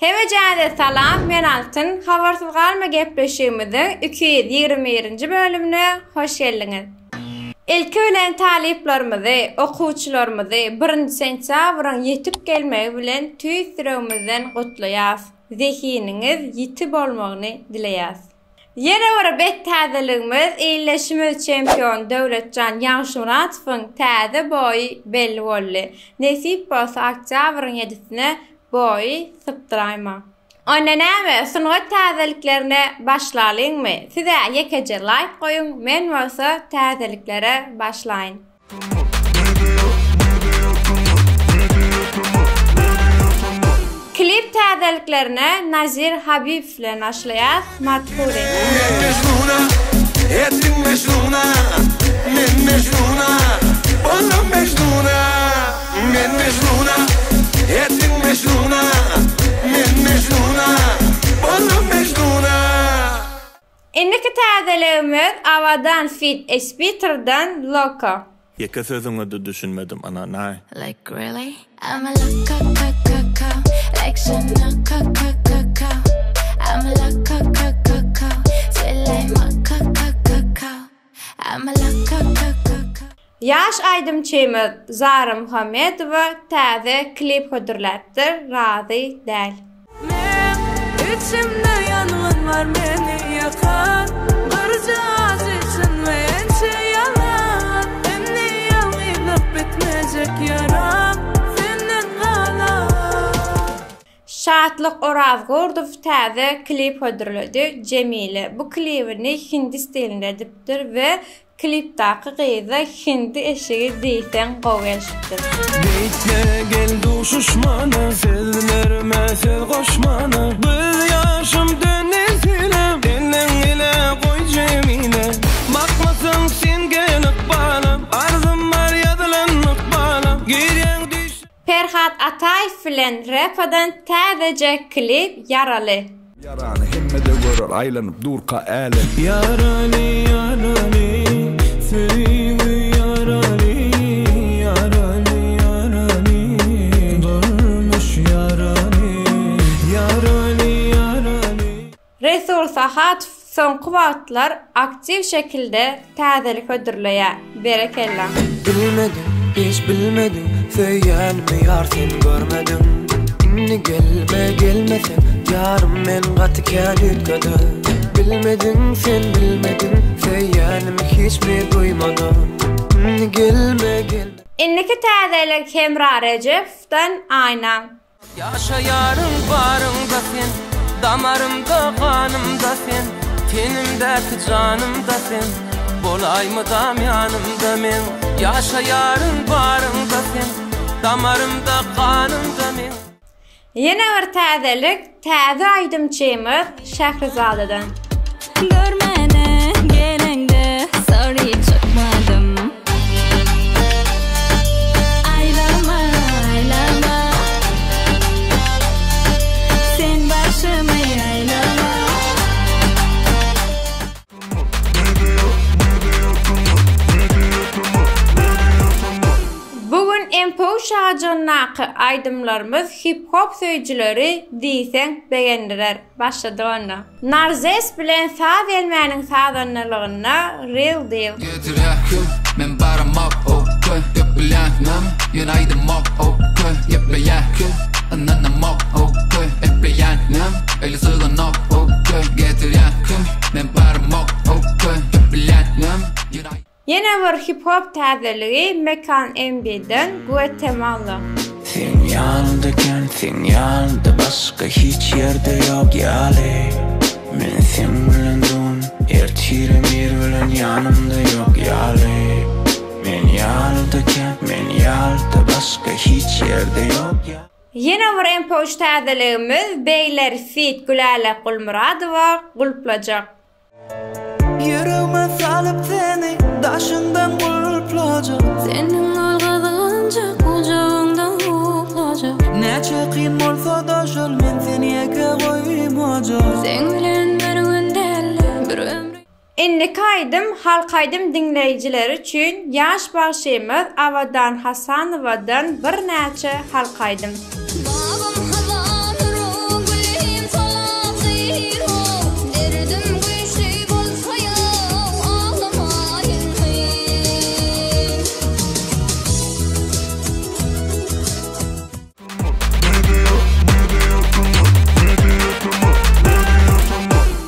Hemejänize salam, men Altyn, Habarsyz galma gepleşigimiziň 221-nji bölümine hoş geldiňiz. Ilki bilen talyplarymyzy, okuwçylarymyzy birinji sentýabryň ýetip gelmegi bilen tüýs ýüregimizden gutlaýas, zehiniňiz ýiti bolmagyny dileýäs. Ýene bir bet täzeligimiz ildeşimiz çempion Döwletjan Ýagşymuratowyň täze boýy belli boldy. Nesip bolsa oktýabryň ýedisine boýy sypdyraýma. Onda näme sungat täzeliklerine başlalyňmy? Sizä ýekeje laýk goýuň men bolsa täzeliklere başlaýyn. Klip täzeliklerine Nazir Habibow bilen başlaýas, Madhuri. Men Mejnuna, etdiň Mejnuna, Men Mejnuna, boldum Mejnuna. Men Mejnuna, etdiň Mejnuna, Men Mejnuna, boldum Mejnuna. Indiki täzeligimiz Abadan feat Espiterden Loco. Ýeke sözüňede düşünmedim ynanaý. Like really? I'm a loco co co co Like Chanel co co co co I'm a loco co co co Sweet like mocha co co co I'm a loco co co co Ýaş aýdymçymyz Zara Muhammedowa täze klip hödürläpdir, Razy däl. Meň içimde ýangyn bar meni ýakan Birje ajy çyn we ençe ýalan Indi ýalňyzlyk bitmejek ýaram senden galan. Şatlyk Orazgurdow täze klip hödürledi, Jemile. Bu klibini hindi stilinde edipdir we Klipdaky gyza hindi eşigi diýseň gowy gelşipdir. Beýtme gel duşuşmana Sözlerime söz goşmana Göz ýaşym döner sile Elleň ile goý Jemile Bakmasaň sen gel ykbala Arzym bar ýazylan ykbala Girýäň düýş Perhat Ataýew bilen Repadan täzeje klip Ýaraly. Ýarany hemme-de görer, aýlanyp durka älem. Ýaraly, ýaraly, söýgi ýaraly, ýaraly, ýaraly, durmuş ýaraly, ýaraly, ýaraly. Resul Sahatow soňky wagtlar aktiw şekilde täzelik hödürleýär. Berekella. Bilmediň, hiç bilmediň, söýýänimi ýar sen görmediň. Indi gelme, gelmeseň, ýarym men gaty kän üýtgedim. Bilmediň, sen bilmediň, söýýänimi hiç bir duýmadyň. Indi gelme, gelme. Indiki täzelik Hemra Rejepowdan Aýna. Ýaşaýaryn baryňda sen, Damarymda, ganymda sen, Tenimdäki janymda sen, Bolaý mydam ýanymda meň. Ýaşaýaryn baryňda sen, Damarymda, ganymda meň. Ýene bir täzelik täze aýdymçymyz Şährizadadan. Görmäne geleňde sorry çykmadym. Aýlama, aýlama. Sen başymy aýlama. Bu gün MPU şajygyndaky aýdymlarymyz hip-hop söýüjileri diýseň begendirer. Başladyk onda. Narzes bilen saz gelmäniň sazandalygynda Real Deal. Getirýär kim men baramok ok gep bilýän näme ýöne aýdamok ok gepleýär kim ynanamok ok epleýän näme eli syganok ok getirýär kim men baramok ok gep bilýän näme ýöne Ýene bir hip-hop täzeligi Mekan MB-den Guatemala. Seň ýanyňda kän, seň ýanyňda başga hiç ýerde ýok ýaly Men seň bilen dun, ertirem ir bilen ýanymda ýok ýaly Men ýalyda kän, men ýalyda başga hiç ýerde ýok ýaly. Ýene bir MP3 täzeligimiz Begler feat Gülälek Gulmyradowa Gulplajak. Ýüregime salyp seni daşyňdan gulplajak. Seniň ol gyzgynjak gujagyňda uklajak. Näçe kyn bolsa-da şol men seni ýeke goýmajak. Seň bilen bir gün däl-de bir ömri. Indiki aýdym halk aýdym diňleýjileri üçin ýaş bagşymyz Abadan Hasanowadan birnäçe halk aýdym. Babam hazan urup gül. Derdim güýçli bolsa ýaw Aglamaýyn.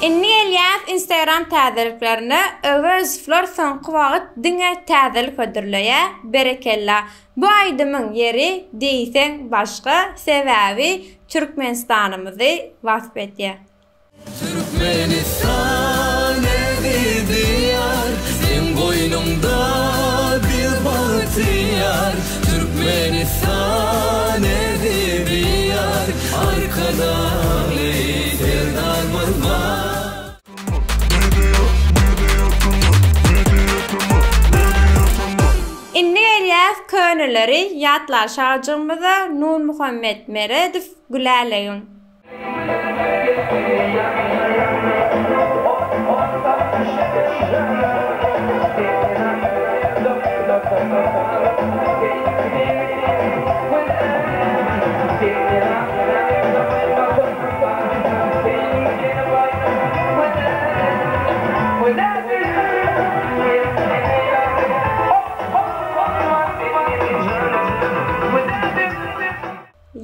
Indi gelýäs Instagram täzeliklerine Öwezowlar soňky wagt diňe täzelik hödürleýär berekella bu aýdymyň ýeri diýseň başga sebäbi Türkmenistanymyzy wasp edýär. Türkmenistan eziz diýar, seň goýnuňda biz bagtyýar. Türkmenistan eziz diýar, Arkadagly Serdarymyz bar. Indi gelýäs köneleri ýatlaşajygymyza Nurmuhammet Meredow Gülälegiň.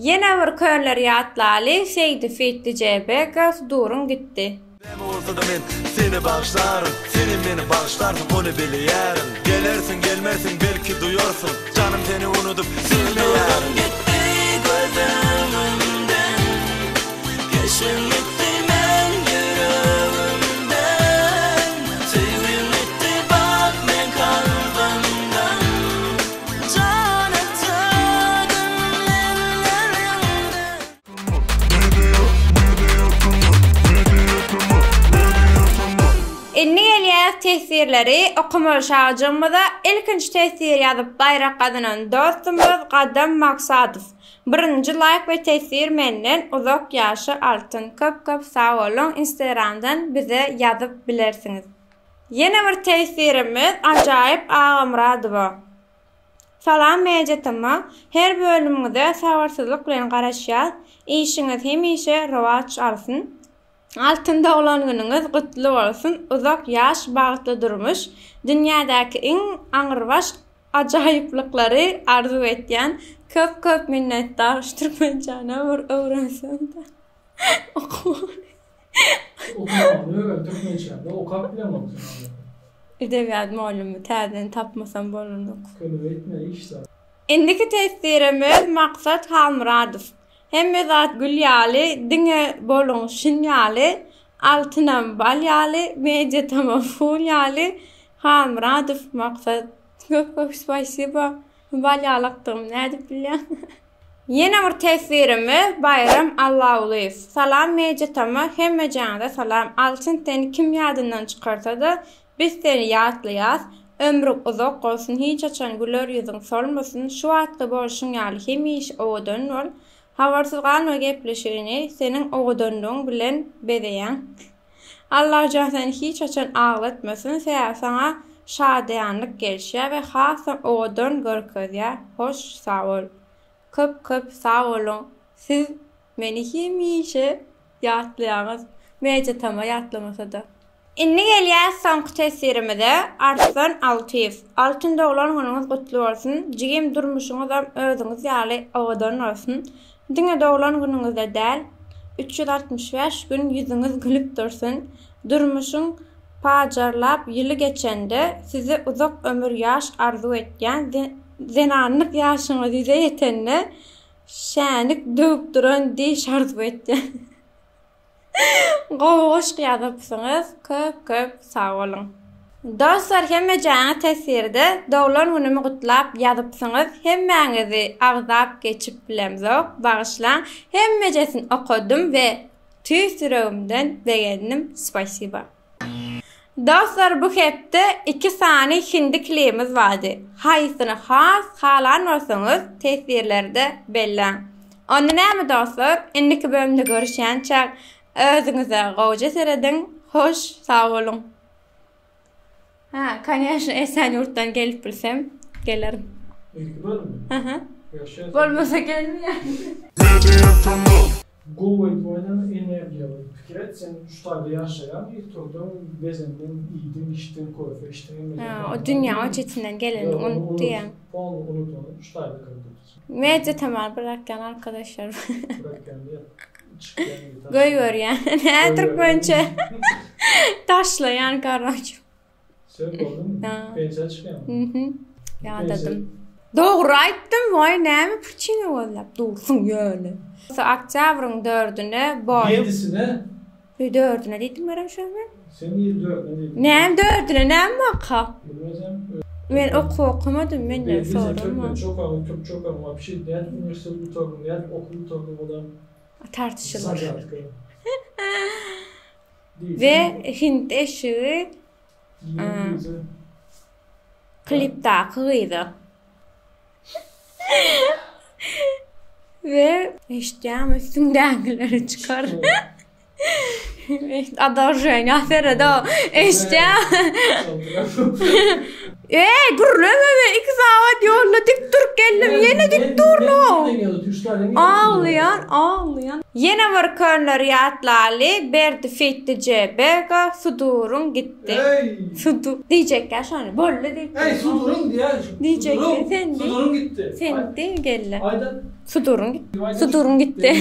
Ýene bir könleri ýatlaly Seýdi Fitdi Jebekow duruň gitdi. Näme bolsada men seni bagyşlaryn Senem meni bagyşlarsyň ony bilýärin Gelersiň gelmersiň belki duýarsyň Janym seni unudyp bilmeýärin. Gitdi göz öňümden Keşbiň gitdi meň ýüregimden Söýgüň gitdi bak meň kalbymdan Jan atadym elleriňde. Indi gelýäs teswirleri okamaly şajygymyza ilkinji teswir ýazyp baýrak gazanan dostumyz Gadam Maksadow birinji laýk we teswir menden uzak ýaşa Altyn köp köp sag boluň instagramdan bize ýazyp bilersiňiz. Ýene bir teswirimiz Ajaýyp Agamyradowa. Salam Media-TM her bölümiňize sabyrsyzlyk bilen garaşýas. Işiňiz hemişe rowaç alsyn. Altyn doglan günüňiz gutly bolsun uzak ýaş bagtly durmuş dünýädäki iň aňrybaş ajaýyplyklary arzuw etýän köp köp minnetdar şu türkmençäni bir öwrensemde okuwany. Okamagyny öwren türkmençäni okap bileňok sen ony. Edebiýat mugallymy täzeden tapmasam bolanok. Kömek etme hiç zat. Indiki teswirimiz Maksat Halmyradow. Hemme zat gül ýaly diňe boluň şin ýaly altynam bal ýaly media tama ful ýaly Halmyradow Maksat köp köp spasiba bal ýalakdygymy nädip bilýäň. Ýene bir teswirimiz Baýram Allawlyýew. Salam Media Tama hemmejaňyza salam Altyn seni kim ýadyndan çykarsada biz seni ýatlaýas ömrüň uzak bolsun hiç haçan güler ýüzüň solmasyn şu wagtky bolşuň ýaly hemişe owadan bol habarsyz galma gepleşigini seniň owadanlygyň bilen bezeýäň Allajan seni hiç haçan aglatmasyn sebäbi saňa şadyýanlyk gelişýär we hasam owadan görkezýär hoş sag bol köp köp sag boluň siz meni hemişe ýatlaýaňyz Media-tama ýatlamasada. Indi gelýäs soňky teswirimize Arslan Altyýew Altyn doglan günüňiz gutly bolsun jigim durmuşyňyzam özüňiz ýaly owadan bolsun diňe doglan günüňizde däl 365 gün ýüzüňiz gülüp dursun durmuşyň pajarlap ýyly geçende size uzak ömür ýaş arzuw etýän zenanlyk ýaşyňyz ýüze ýetende şänik döwüp duran diş arzuw etýän. Gowy goşgy ýazypsyňyz köp köp sag boluň. Dostlar hemmejaňiz teswirde doglan günümi gutlap ýazypsyňyz hemmäňizi agzap geçip bilemzok bagyşlaň hemmejesini okadym we tüýs ýüregimden begendim spasiba. Dostlar bu hepde 2 sany hindi klibimiz bardy. Haýsyny has halan bolsaňyz teswirlerde belläň. Onda näme dostlar indiki bölümde görüşýänçäk özüňize gowja serediň hoş sag boluň. Ha koneşno Esenýurtdan gelip bilsem gelerin. Indiki bölümmi? Aha. Bolmasa gelmeýän. Gowy aýdyp oýnama energiýaly pikir et sen şu taýda ýaşaýaň ir turduň bezendiň iýdiň içdiň kofe içdiň hemme Ha, o dünýäň o çetinden gelenini unutýaň. Polny unut ony şu taýda kyrdypsyň. Media tamar bırakýan arkadaşlar. Bırakýan diýip çykýan diýip. Goýberýän. Nä türkmençe? Taşlaýan karoç. Sen bolduň. Pensiýa çykýaň. Mhm. Ýadadym. Dogry aýtdym, waý näme priçina gözläp dursuň ýöne. Oktýabryň dördüne boý. Ýedisine. Bir dördüne diýdim görem şo men. Sen ýedi dördüne diýdiň. Näme dördüne näme waka? Bilmesem. Men okuw okamadym menden sorama. Türkmençe okaň, türkçe okaň, wapşe nädip uniwersitet gutardyň, nädip okuw gutardyň olam. Tartyşylar. We hint eşigi klipdaky gyza. We eşitýäňmi üstüňdäkileri çykar. Adolženiýa seredo eşitýäňmi? Eý gürleme men 2 sagat ýolda dik durup geldim ýene dik durno. Aglaýan aglaýan. Ýene bir könleri ýatlaly Berdi fitdi JBG suduryň gitdi. Sudu diýjekkä şony boldy diýip. Eý suduryň diýä. Diýjekkä sen diý. Suduryň gitdi. Sen diý gelle. Aýdan. Suduryň gitdi. Suduryň gitdi.